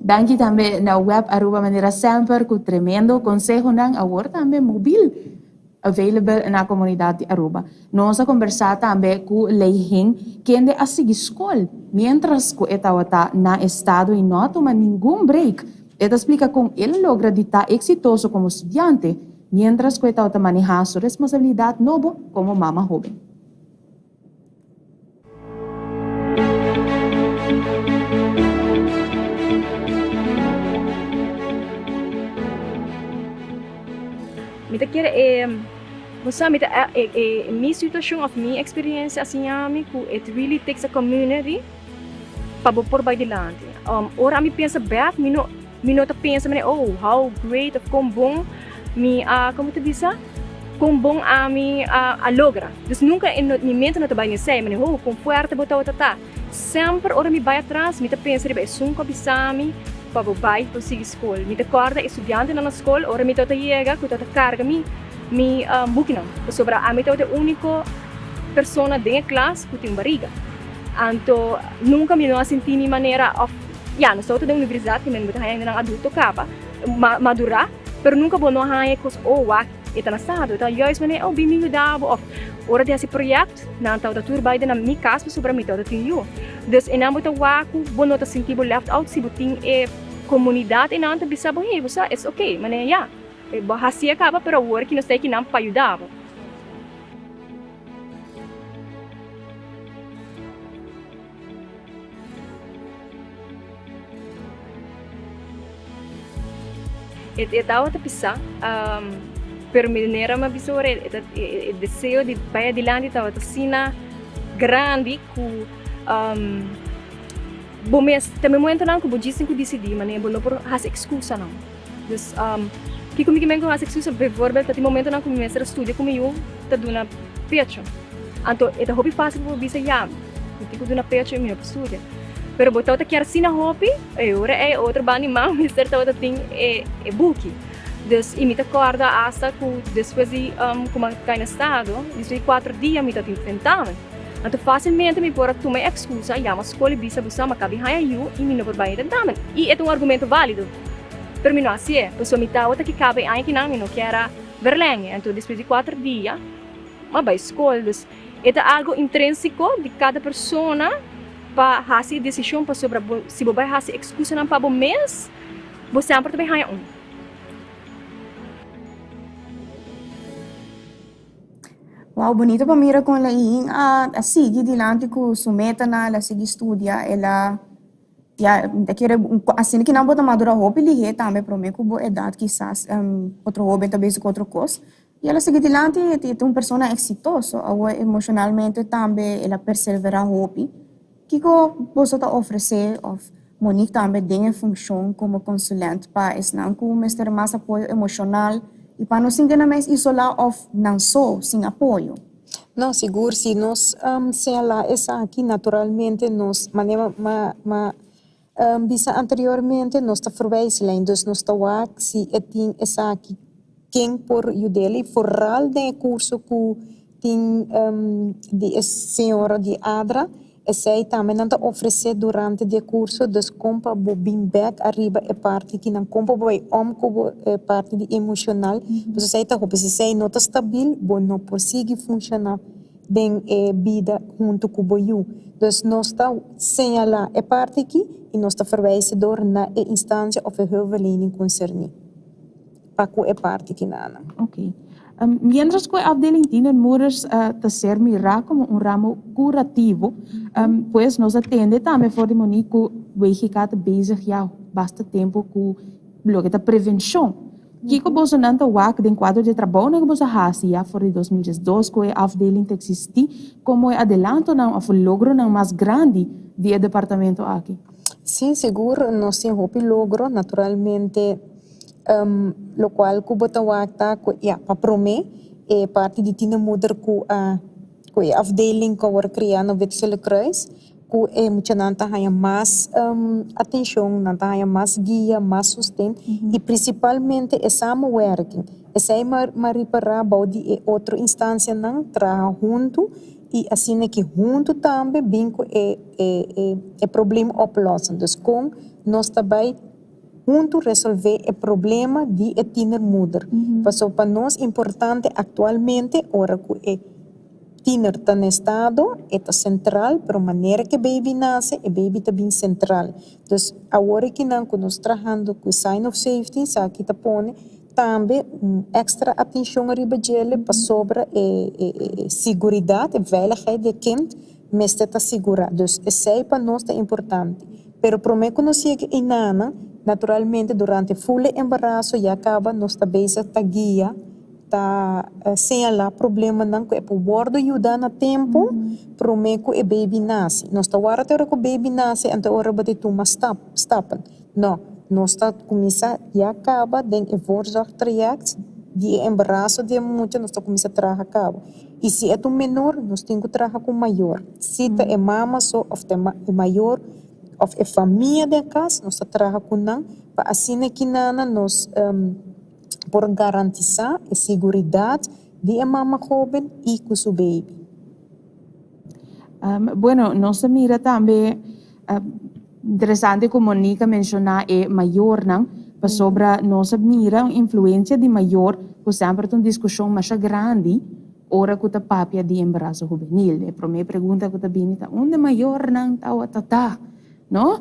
S8: Danki tambe na Web Aruba manera semper cu tremendo consehonan awor tambe mobil available na comunidad di Aruba. Nos a conversa tambe cu Lei Hing kende a sigui scol mientras cu e tawata na estado y no a tuma ningun break. E ta splica con el a logra di ta exitoso como studiante mientras cu e tawata maneha su responsabilidad nobo como mama hoben.
S11: Mi ta kere e, bo sa mi ta e e mi situacion of mi experiencia a siña mi cu it really takes a community pa bo por bay dilanti. Ora mi pensa bek mi no Mi no ta pensa manera, oh, how great of kon bon mi a, como ta bisa? Kon bon ami a, a logra. Dus nunca e no, mi mente no ta bai nesei, manera, oh, kon fuerte bo tabata ta. Semper ora mi bai atras, mi ta pensa riba esun ku a bisa mi pa bo bai pa bo sigui skol. Mi ta kòrda e studiantenan na skol ora mi tabata yega ku tabata karga mi, mi bukinan. Pasobra ami tabata e úniko persona den e klas ku tin un bariga. Anto nunca mi no a sinti mi manera of ya nos tabata den universidad ki men bo ta haña hendenan adulto caba madura pero nunca bo no a haña e cos oh wak e ta na estado e ta juist manera oh bin mi yuda bo of ora di haci project nan tabata tur bay den nan mi cas pasobra mi tabata tin yu dus enan bo ta wak cu bo no ta sinti bo left out si bo tin e comunidad enan ta bisa bo hey bo sa it's okay manera ya bo haci a caba pero awor ki nos ta aki nan pa yuda bo. E tabata pisá, pero mi manera mi a bisa ora e deseo di bai adilanti tabata asina grandi ku bo mes ta mi momentonan ku bo djis tin ku disidí manera bo no por hasi ekskusanan. Dus kiko mi ke men ku hasi eksusa? Bijvoorbeeld ta tin momentonan ku mi mester a studia ku mi yu ta duna pecho. Anto e ta hopi fásil pa bo bisa ya, mi tin ku duna pecho i mi no por studia. Pero bo tabata kier asina hopi, e ora ei otro banda di man mester tabata tin e buki. Dus i mi ta kòrda asta ku despues di ku mi a kai na estado, despues di kuater dia mi tabatin tentamen. Anto fásilmente mi por a tuma e ekskusa, yama skol i bisa bo sa mi a kabi haña yu i mi no por bai e tentamen. I e ta un argumento válido. Pero mi no hasié, pasobra mi tabata ki kaba e aña kinan mi no kier a verleng'e. Anto despues di kuater dia mi a bai skol. Dus e ta algo intrínsiko di kada persona pa hasi e desishon pasobra bo si bo bai hasi ekskusanan pa bo mes, bo semper ta bai haña un.
S10: Wow, bonito pa mira kon Lain a a sigui dilanti ku su metanan, el a sigui studia, el a Ya, mi ta kere asina ki nan bo ta madura hopi lihé tambe promé ku bo edat kisas otro hóben ta bezig ku otro kos. I el a sigui dilanti i ta un persona eksitoso. Awor emoshonalmente tambe el a perseverá hopi. Kiko boso ta ofresé òf Monique tambe den e funshon komo konsulènt pa esnan ku mester mas apoyo emoshonal i pa no sinti nan mes isolá òf nan so sin apoyo?
S9: No, sigur si nos señalá esaki naturalmente nos manera ma ma bisa anteriormente nos ta verwijslijn dus nos ta wak si e tin esaki ken por yud'el y vooral den e curso cu tin di e señora di Adra Esei tambe nan ta ofresé durante di e kurso, dus kon pa bo bin bèk ariba e parti ki nan, kon pa bo bai om ku bo e parti di emoshonal, pasobra esei ta hopi. Si esei no ta stabil, bo no por sigui funshoná den e bida huntu ku bo yu. Dus nos ta señalá e parti aki i nos ta verwijsé dor na e instansia òf e hulpverlening konserní. pa ku e parti kinanan.
S8: Ok. Mientras ku e afdeling tienermoeders ta ser mirá komo un ramo kurativo, pues nos a tende tambe for di Monique ku WGK ta bezig ya basta tempu ku loke ta prevenshon. Kiko bosonan ta wak den kuadro di e trabounan ku boso a hasi ya for di 2012 ku e afdeling ta eksistí komo e adelantonan òf logronan mas grandi di e departamento aki?
S9: Sí, sigur nos tin hopi logro. Naturalmente Locual cu bo ta wak ta cu ya pa prome e parti di tienermoeder cu a cu e afdeling cu a word crea na Wit Gele Kruis cu e muchanan ta haya mas atencion, nan ta haya mas guia, mas sosten y principalmente e samenwerking. Esey m'a ripara bou di e otro instancianan traha hunto y asina ki hunto tambe bin cu e e probleem oplossen. Dus con nos ta bay. Huntu resolvé e problema di e tienermoeder. Pasobra pa nos importante aktualmente ora ku e tiener ta na estado e ta sentral pero manera ku e baby nase e baby ta bin sentral. Dus awor e kinan ku nos trahando ku e sign of safety esaki ta pone tambe un extra atencion ariba djele pasobra e siguridat e veiligheid di e kind mester ta sigurá. Dus esei pa nos ta importante. Pero promé ku nos yega einanan, naturalmente durante ful e embaraso ya kaba nos ta bezig ta guia, ta señalá problemanan ku e por wòrdu yuda na tempu promé ku e baby nase. Nos ta wòrdu te ora ku baby nase anto e ora bo ta tuma stap, stappen. No, nos ta kuminsá ya kaba den e voorzorgtraject di e embaraso di e mucha nos ta kuminsá traha kaba. I si e ta un menor, nos tin ku traha ku mayor. Si ta e mama so òf ta e mayor òf e famia den kas, nos ta traha ku nan pa asina kinana nos por garantisá e siguridat di e mama hóben i ku su beibi.
S8: Bueno, nos ta mira tambe interesante ku Monica menshoná e mayornan, pasobra nos a mira un influensia di mayor ku semper ta un diskushon masha grandi ora ku ta papia di embaraso hubenil. E promé pregunta ku ta bini ta unda mayornan tawata ta? No?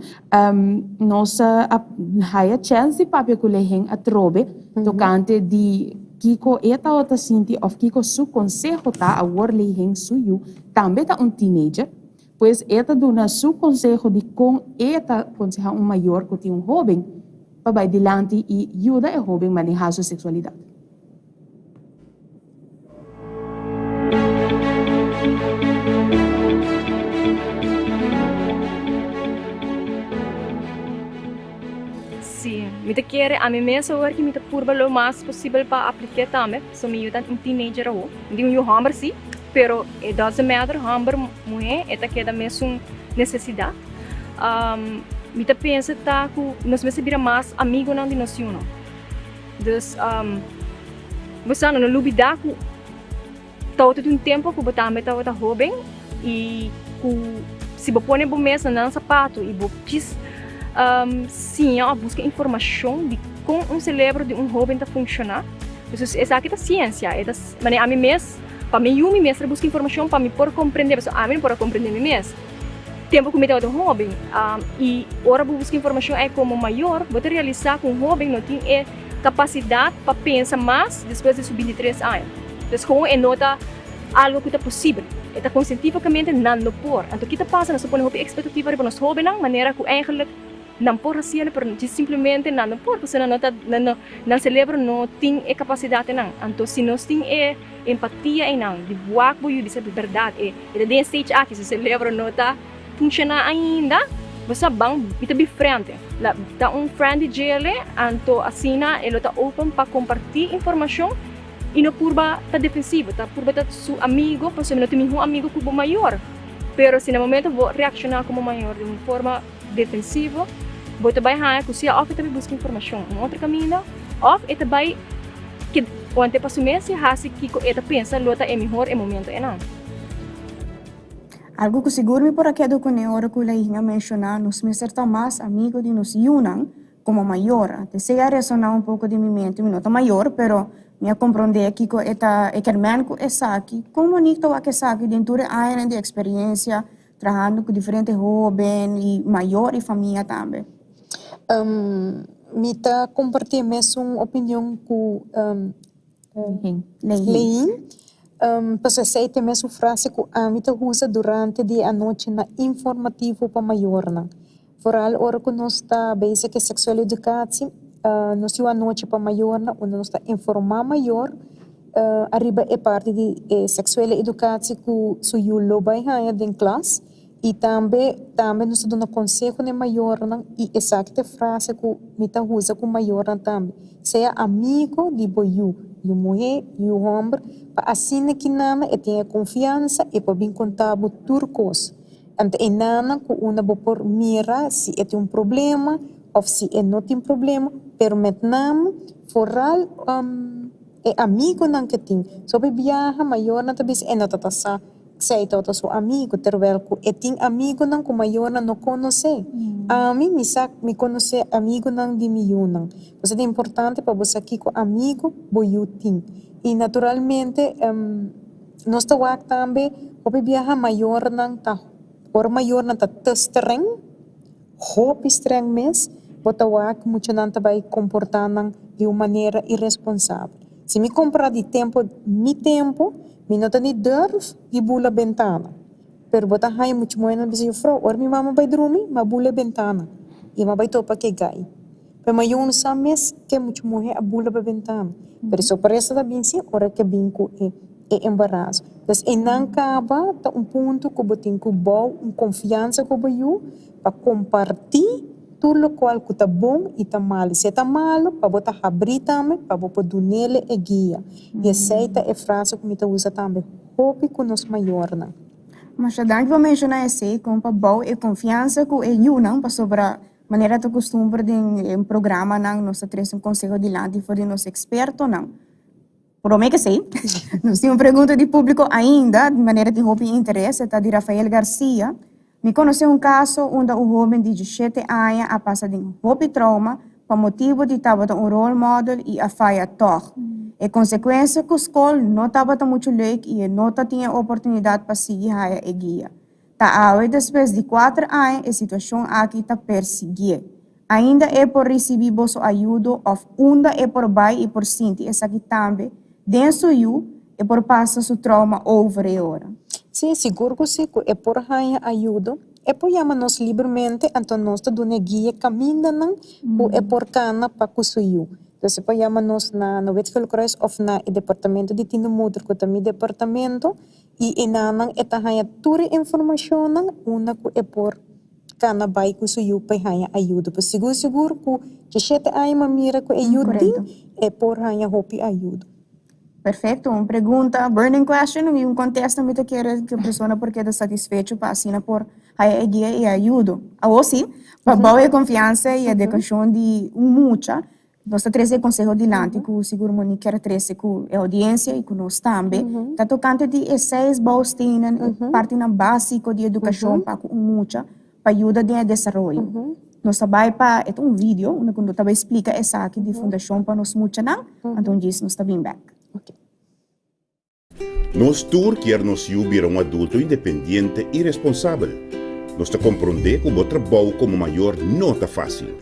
S8: Nos a haya chèns di papia ku Lehen atrobe tokante di kiko e tawata sinti òf kiko su konseho ta awor Lehen su yu tambe ta un teenager, pues e ta duna su konseho di kon e ta konsehá un mayor ku tin un hóben pa bai dilanti i yuda e hóben manehá su seksualidat.
S11: Sí, mi ta kere ami mes awor ki mi ta purba lo mas posibel pa aplik'é tambe, pasobra mi yu ta un teenager awor. Mi tin un yu hòmber sí, pero it doesn't matter, hòmber, muhé, e ta keda mesun nesesidat. Mi ta pensa ta ku nos mester bira mas amigonan di nos yunan. Dus, bo sa, no lubidá ku tabata tin un tempu ku bo tambe tabata hóben i ku si bo pone bo mes na nan sapatu i bo djis siña òf buska informashon di kon un selebro di un hóben ta funshoná, dus esaki ta siensia, e ta manera ami mes, pa mi yu mi mester buska informashon pa mi por komprendé, pasobra ami no por a komprendé mi mes. Tempu ku mi tabata hóben i ora bo buska informashon ei komo mayor, bo ta realisá ku un hóben no tin e kapasidat pa pensa mas despues di su bintitres aña. Pues gewoon e no ta algu ku ta posibel. E ta kon sientífikamente nan no por. Anto ki ta pasa? Nos ta pone hopi ekspektativa riba nos hóbennan manera ku eigenlik nan por hasiel pero djis simplemente nan no por pasobra nan no ta nan no nan selebro no tin e kapasidat einan. Anto si nos tin e empatia einan di wak bo yu di sa bèrdat e ta den e stage aki su selebro no ta funshoná ainda bo sa ban mi ta bifrente la ta un friend di djele anto asina e lo ta open pa kompartí informashon. I no purba ta defensivo, ta purba ta su amigo pasobra no tin mihó amigo ku bo mayor. Pero si na momento bo reakshoná komo mayor den un forma defensivo, bo ta bai haña ku sea òf e ta bai buska informashon un otro kaminda òf e ta bai keda wante pa su mes i hasi kiko e ta pensa lo ta e mihor e momento einan.
S10: Algu ku sigur mi por a keda kuné ora ku Laín a menshoná nos mester ta mas amigo di nos yunan Como mayor, antes esey a resona un poco den mi mente, mi no ta mayor, pero mi a comprende kico e ta e kermen cu esaki, con Monique ta wak esaki den tur e añanan di experiencia trahando cu diferente hoben y mayor y famia tambe.
S9: Mi ta comparti e mesun opinion cu Lein. Pasobra esei ta e mesun frase ku ami ta usa durante di e anochinan informativo pa mayornan. Foral ora ku nos ta bezig ku e seksual educatie, nos tin un anochi pa mayornan unda nos ta informá mayor ariba e parti di e seksuele educatie ku su yu lo bai haña den klas. I tambe tambe nos ta duna konseho na e mayornan i esaki ta e frase ku mi ta usa ku mayornan tambe, Sea amigo di bo yu, yu muhé, yu hòmber, pa asina ki nana e tin e konfiansa e por bin konta bo tur kos. Anto e nana ku unda bo por mira si e tin un problema òf si e no tin problema, pero met name foral e amigonan ke tin. Sopi biaha mayornan ta bisa e no ta ta sa. Esei tabata su amigu, terwel ku e tin amigunan ku mayornan no konosé. Ami, mi sa, mi konosé amigunan di mi yunan. Pues ta importante pa bo sa kiko amigu bo yu tin. I naturalmente, nos ta wak tambe hopi biaha mayornan ta, ora mayornan ta te streng, hopi streng mes, bo ta wak muchanan ta bai komportá nan di un manera iresponsabel. Si mi kompará di tempu, mi tempu, Mi no ta ni durf di bula bentana, pero bo ta haña muchu moe nan bisa jufrou, ora mi mama bai drumi, m'a bula e bentana i m'a bai topa ke gai. Pero ma yu no sa mes ke muchu muhe a bula pa bentana. Pero e sorpresa ta bin si ora ke bin ku e e embaraso. Pues einan kaba ta un punto ku bo tin ku bou un konfiansa ku bo yu pa kompartí Tur lokual ku ta bon i ta malu. Si e ta malu, pa bo ta habrí tambe pa bo por dunele e guia. I esei ta e frase ku mi ta usa tambe hopi ku nos mayornan.
S10: Masha danki pa menshoná esei, kon pa bou e konfiansa ku e yunan, pasobra manera ta kustumber den e programanan nos ta trese un konseho dilanti for di nos ekspertonan. Prome ke esei, nos tin un pregunta di públiko ainda, di manera tin hopi interes, e ta di Rafael Garcia, Mi konosé un kaso unda un hóben di dishete aña a pasa den hopi trauma pa motibu di tabata un role model i a faya tòg. E konsekuensia ku skol no tabata muchu leuk i e no ta tin e oportunidat pa sigui haya e guia. Ta awe despues di kuater aña e situashon aki ta persiguié. Ainda e por risibí boso ayudo òf unda e por bai i por sinti esaki tambe den su yu, e por pasa su trauma over e ora.
S9: Sí, sigur ku sí ku e por haña ayudo. E por yama nos libremente, anto nos ta duna e guia kamindanan ku e por kana pa ku su yu. Entonces e por yama nos na na Wit Gele Kruis òf na e departamento di Tienermoeder ku ta mi departamento i enanan e ta haña tur e informashonnan unda ku e por Kana bai ku su yu pa e haña ayudo. Pues sigur sigur ku djeshete aña m'a mira ku e yu tin, e por haña hopi ayudo.
S10: Perfecto, un pregunta, burning question, y un contesta mi ta kere ku e persona por keda satisfecho pa asina por haya e guia y e ayudo. Awor si, pa bou e confiansa y educacion di un mucha, Nos ta trese e konseho dilanti ku sigur Monique kier a trese ku e oudiensia i ku nos tambe. Ta tokante di e seis bouwstenen, e partinan básiko di edukashon pa ku un mucha pa yuda den e desaroyo. Nos ta bai pa, e ta un video unda ku nos ta bai splika esaki di Fundashon pa Nos Muchanan, anto un djis nos ta bin bèk.
S17: Nos tur kier nos yu bira un adulto independiente i responsabel. Nos ta komprondé ku bo trabou komo mayor no ta fásil.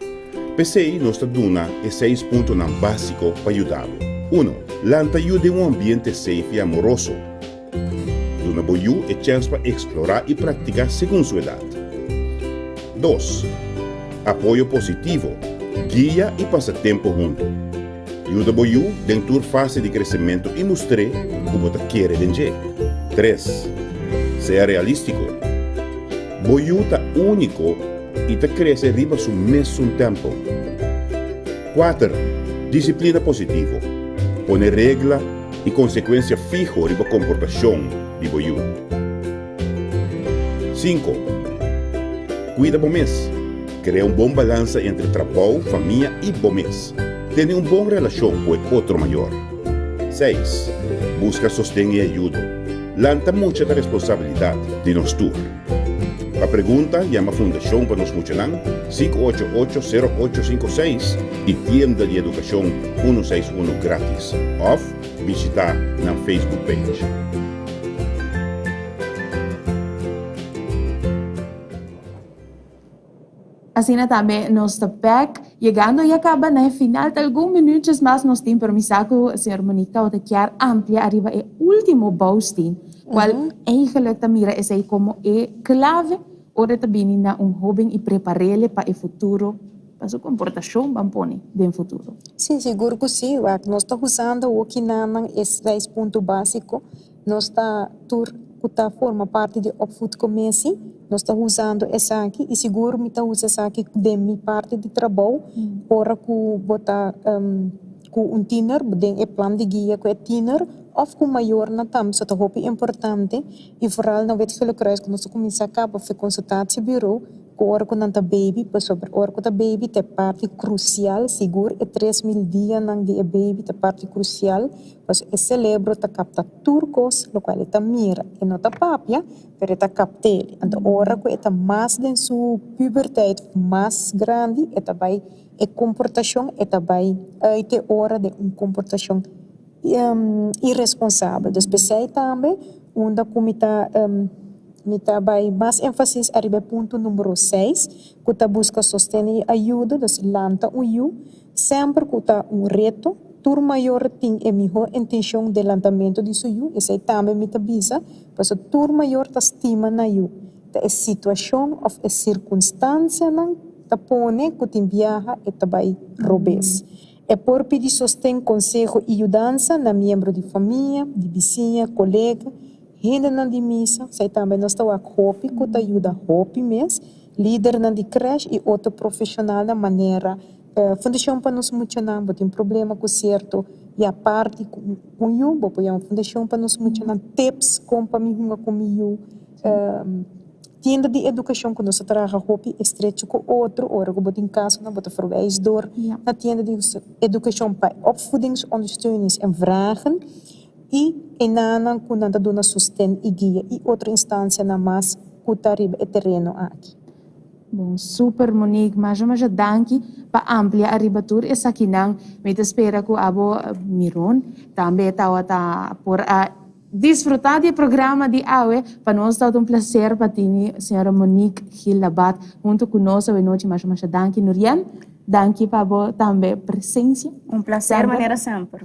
S17: P'esei nos ta duna e seis puntonan básiko pa yuda bo. Uno, Lanta yu den un ambiente safe i amoroso. Duna bo yu e chèns pa eksplorá i praktiká segun su edat. Dos, Apoyo positivo, guia i pasa tempu huntu. Yuda bo yu den tur fase di kresementu i mustr'é ku bo ta kere den dje. Tres, Sea realístiko. Bo yu ta úniko i ta krese riba su mesun tèmpo. Kuater, Disiplina positivo. Pone regla. i konsekuensia fiho riba komportashon di bo yu. 5. Kuida bo mes. Krea un bon balansa entre trabou, famia i bo mes. Tene un bon relashon ku e otro mayor. 6. Buska sosten i ayudo. Lanta mucha ta responsabilidat di nos tur. Pa pregunta, yama Fundashon pa Nos Muchanan, 588 0856 i Tienda di Edukashon 161 gratis òf bishitá nan Facebook page.
S8: Asina tambe nos ta bek yegando ya caba na e final ta algun minuutjes mas nos tin pero mi sa cu señor Monique tabata kier amplia ariba e ultimo bouwsteen cual eigenlijk ta mira esey como e clave ora e ta bini na un hoben y preparele pa e futuro pa su comportacion ban pone den futuro.
S9: Sí, sigur cu sí. Wak, nos ta usando awokinan e seis punto basico. Nos ta tur ku ta forma parti di opvoedcommissie, nos ta usando esaki i sigur mi ta usa esaki den mi parti di trabou ora ku bo ta ku un tiener den e plan di guia ku e tiener òf ku mayornan tambe so ta hopi importante i vooral na Wit Gele Kruis ku nos ta kuminsá kaba for consultatiebureau ku ora ku nan ta baby pasobra ora ku ta baby ta e parti krusial sigur e 3000 dianan di e baby ta parti krusial Pasobra e celebro ta capta tur cos locual e ta mira. E no ta papia, pero e ta capt'el. Anto ora cu e ta mas den su puberteit of mas grandi, e ta bay e comportacion e ta bay uit e ora den un comportacion irresponsabel. Dus p'esey tambe unda cu mi ta mi ta bay mas enfasis ariba e punto numero seis cu ta busca sosten y ayudo, dus lanta un yu. Semper ku ta un reto, tur mayor tin e mihó intenshon den lantamentu di su yu, esei tambe mi ta bisa, pasobra tur mayor ta stima nan yu. Ta e situashon òf e sirkunstansianan ta pone ku tin biaha e ta bai robes. E por pidi sosten, konseho i yudansa na miembro di famia, di bisiña, kolega, hendenan di misa, esei tambe nos ta wak hopi ku ta yuda hopi mes. Lidernan di crèche i otro profeshonalnan manera Fundashon pa Nos Muchanan, bo tin problema ku sierto i aparti ku un yu, bo por yama Fundashon pa Nos Muchanan, tips kon pa mi hunga ku mi yu, tienda di edukashon ku nos ta traha hopi estrecho ku otro, ora ku bo tin kasonan bo ta verwijs dor na tienda di edukashon pa opvoedingsondersteunings en vragen i e nannan ku nan ta duna sosten i guia i otro instansianan mas. Ku ta riba e tereno aki.
S8: Bon super Monique, masha masha danki pa amplia ariba tur esakinan. Mi ta spera ku abo Miron tambe tawata por a disfruta di e programa di awe. Pa nos tawata un placer pa tini señora Monique Gil Labat hunto ku nos awe nochi. Masha masha danki Nurien, danki pa bo tambe presencia.
S10: Un placer manera semper.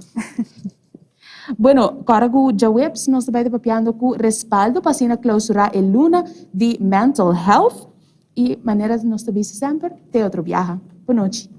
S8: Bueno, kòrda ku djaweps nos ta bai ta papiando ku respaldo pa asina klausurá e luna di Mental Health i manera nos ta bisa semper, te otro biaha. Bonochi.